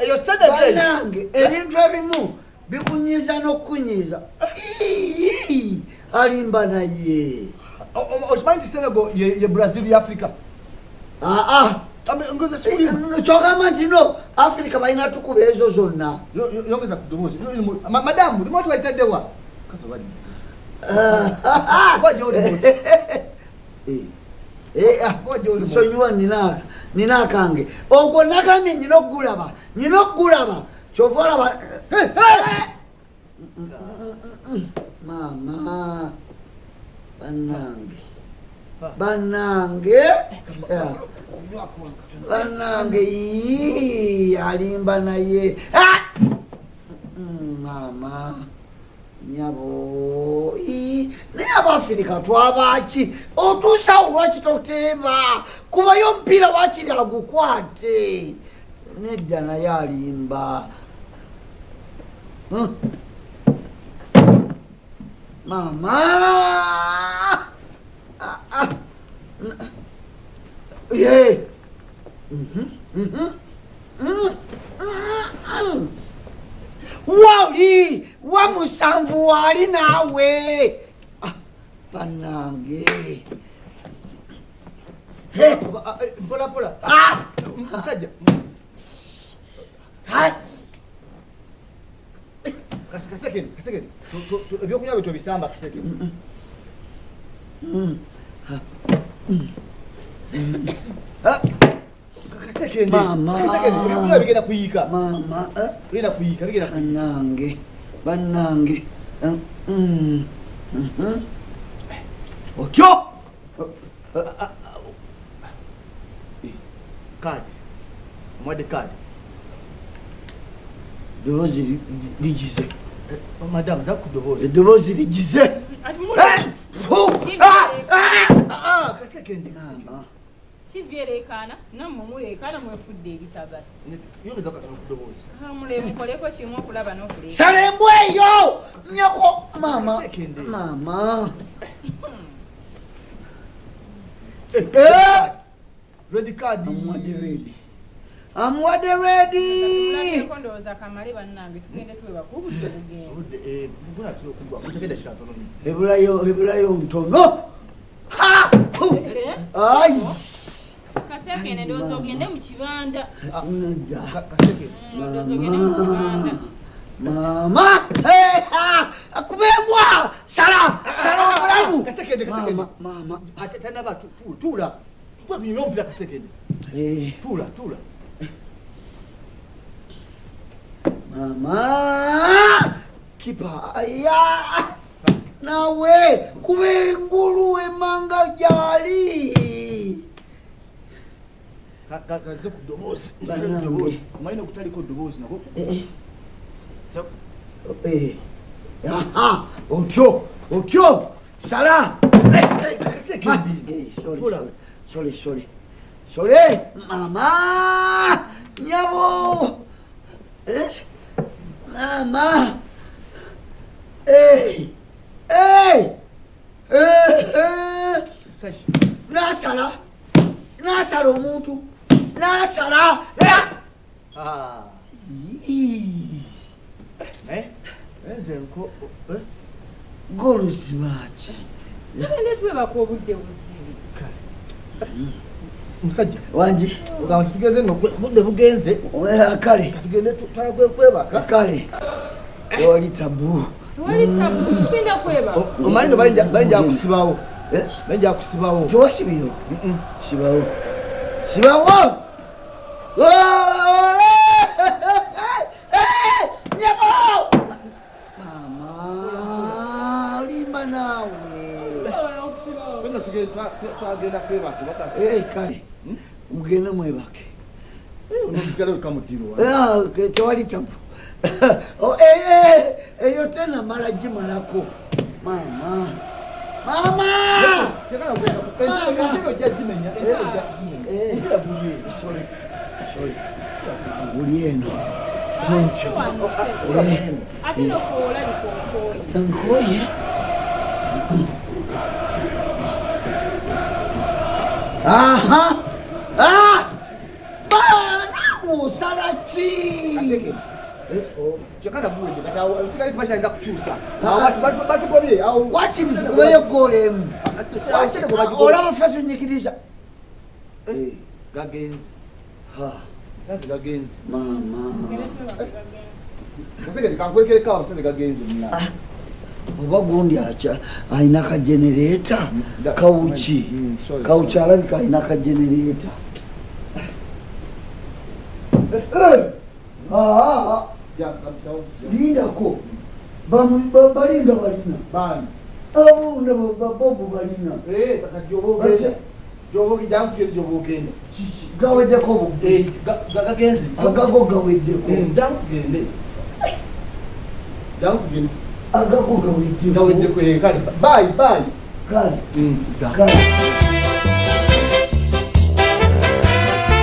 Eyo Senegal. Bannange, ebintu ebimu bikunyiiza n'okukunyiiza. Ii, alimba naye. Okimanyi nti Senegal ye Brazil ya Africa? Aa. Ngoze sikulimu. Kyogamba nti no Africa balina tukuba ezo zonna. Yongeza ku ddoboozi. Madamu, remote wagitadde wa? Kazi oba Wajja remote. Wajja remote. Nsonyiwa, nina akange. Ogwo nagambye nyina okugulaba, nyina okugulaba, kyova olaba. Maama, bannange, bannange, bannange, ii, alimba naye. Ah! Maama, nyabo, ii, naye Abafirika twabaki? Otuusawo lwaki toteeba kubayo omupiira wakiri agukwate? Nedda, naye alimba. Maama. Ah, ah. Ye. Mhm, mhm. Mm, mm, mm. Wali wa musanvu wali naawe. Ah, bannange. Hey. Mpola mpola. Ah! Musajja. Hai! Kasekeni, kasekeni. Ebyokunywa bye tobisamba, kasekeni. Ah, kasekeni. Mama. Kasekeni, ebyokunywa bigenda kuyiika. Mama, eh? Bigenda kuyiika, bigenda kuyiika. Bannange, bannange. Mm. Otyo. Kadi. Omuwadde kadi. Eddoboozi ligize. Madamu, za ku ddoboozi. Eddoboozi ligize. Ati Eh! Fu! Ah! Ah! Ah, kasekende. Mama. TV ereekaana, nammwe muleekaana, mwefudde ebitagasi. Yongeza katono ku ddoboozi. Mule mukoleko kimu okulaba n'okuleekaana. Sala embwa eyo nyoko. Mama. Kasekende. Mama. Eh, Eh! red card. Amuwadde red, amuwadde red. Mulabyeko, ndowooza kamale. Bannange, tugende twebaka, obudde bugenda. Obudde bugula tutera okugwa. Mutegedde kika ntono nnyo. Ebulayo, ebulayo ntono. Ha! Hu! Eh? Ai! Kasekende, ndowooza ogende mu kibanda. Nedda. Kasekende. Ndowooza ogende mu kibanda. Mama. Hey, ha! Kuba embwa, sala, sala omulalu. Kasekende, kasekende. Mama, mama. Ate tanaba tuula. Tuula tunyume omupiira, kasekende. Eh, Tuula, tuula. Mama, kipa ya nawe kuba engulu emanga gyali. Kaze ku ddoboozi. Bannange. Omanyi nokutaliko ddoboozi nako. Eh, eh. Eh. Aha, otyo, otyo, sala. Kasekende. Eh, sorry, Tuula. sorry, sorry, sorry, mama, nyabo, eh, mama, eh, eh, eh, eh. Musajja. Nasala, nasala omuntu, nasala. Ah. Ii. Naye nze nko eh? Golu zibaki? Tugende twebaka, obudde buzibi. Musajja. Wangi. Ogamba nti tugenze nno, budde bugenze. Kale. Tugende twagwe kwebaka. Kale, tewali tabu. Tewali tabu, tugenda kwebaka. Omanyi no bayinja kusibawo. Eh? Bayinja kusibawo. Tewasibiyo? Mm-mm. Sibawo, sibawo. Ole! Nyabo! Mama, olimba naawe. Fenna twagenda kwebaka baka. Eh, kale mugende mwebake. Onosigala wekka mu ddiiro. Ah, tewali tabu. Oh, eh, eh, eyo tenamala gimalako. Mama, mama. Entebe ojja zimenya, entebe ojja zimenya. Eh. Omupiira guli eno. Sorry, sorry, guli eno. Eh. Ate nokuolabika okooye. Nkoye. Aha. Ah! Nawe. Osala ki? Kyokka naguwedde kati awo osigale tebakyayinza kukyusa. Awo batugobye awo. Wakiri tukubeyo goolo emu. Olaba ffe tunyikiriza. Eh, gagenze. Ha, Musanze gagenze. Maama. Tugende twebake gagende. Kasege kankwekereko awo musanze gagenze munna. Ah, oba gundi aca alina kajenereeta kawuki. Sorry. Kawuki alabika alina kajenereeta. Eh, ah, Ja, kapitawo. lindako. Balinga balina Bani. abunda babobu balina. Eh, kati gyoba ogenda. Gyoba ogenda, jangu tugende gyoba ogenda. Gaweddeko obuggu. Eh, gagenze. Agago gaweddeko. Jangu tugende. Jangu tugende. Agago gaweddeko. Gaweddeko, eh, kale. Bye, bye. Kale. Za. Kale.